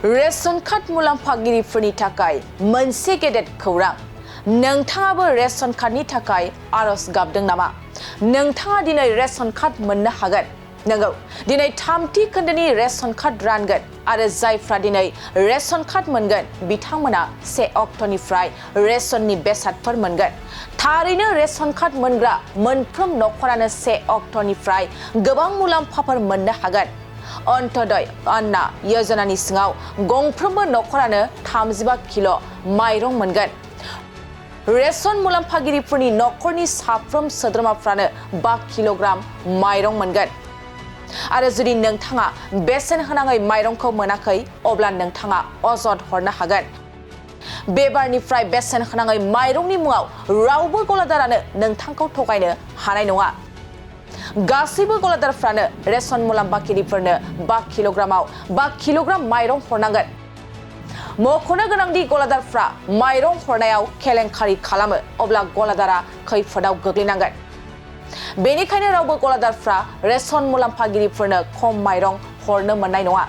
Ration card मुलाम्फागिरिफोरनि थाखाय मोनसे गेदेर खौरां नोंथाङाबो रेशन कार्डनि थाखाय आरज गाबदों नामा? नोंथाङा दिनै रेशन कार्ड मोननो हागोन। नंगौ, दिनै थामथि खोन्दोनि रेशन कार्ड रानगोन आरो जायफ्रा दिनै रेशन कार्ड मोनगोन बिथांमोना 1 अक्ट'निफ्राय रेशननि बेसादफोर मोनगोन। थारैनो रेशन कार्ड मोनग्रा मोनफ्रोम नखरानो 1 अक्ट'निफ्राय गोबां मुलाम्फाफोर मोननो हागोन। अन्त्योदय अन्ना योजनानि सिङाव गंफ्रोमबो नखरानो 35 किल' माइरं मोनगोन। रेशन मुलाम्फागिरिफोरनि नखरनि साफ्रोम सोद्रोमाफ्रानो 5 किल'ग्राम माइरं मोनगोन। आरो जुदि नोंथाङा बेसेन होनाङै माइरंखौ मोनाखै अब्ला नोंथाङा अजद हरनो हागोन। बे बारनिफ्राय बेसेन होनाङै माइरंनि मुङाव रावबो गलादारानो नोंथांखौ थगायनो हानाय नङा। गासैबो गलादारफ्रानो रेशन मुलाम्फागिरिफोरनो 5 किल'ग्रामाव 5 किल'ग्राम माइरं हरनांगोन। मख'नो गोनांदि गलादारफ्रा माइरं हरनायाव केलेंकारि खालामो अब्ला गलादारा खैफोदाव गोग्लैनांगोन। बेनिखायनो रावबो गलादारफ्रा रेशन मुलाम्फागिरिफोरनो खम माइरं हरनो मोननाय नङा।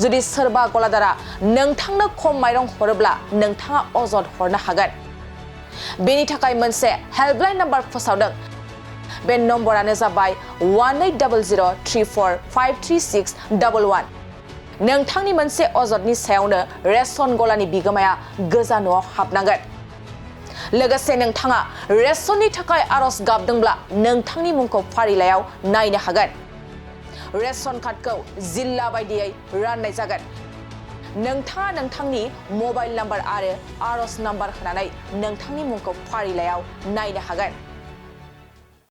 जुदि सोरबा गलादारा नोंथांनो खम माइरं हरोब्ला नोंथाङा अजद हरनो हागोन। बेनि थाखाय मोनसे हेल्पलाइन नाम्बार फोसावदों। बे नम्बरानो जाबाय 180034533611। नोंथांनि मोनसे अजदनि सायावनो रेशन गलानि बिगोमाया गोजा न'आव हाबनांगोन। लोगोसे नोंथाङा रेशननि थाखाय आरज गाबदोंब्ला नोंथांनि मुंखौ फारिलाइयाव नायनो हागोन। रेशन कार्डखौ जिल्ला बायदियै राननाय जागोन। नोंथाङा नोंथांनि मबाइल नाम्बार आरो आरज नाम्बार होनानै नोंथांनि मुंखौ फारिलाइयाव नायनो हागोन।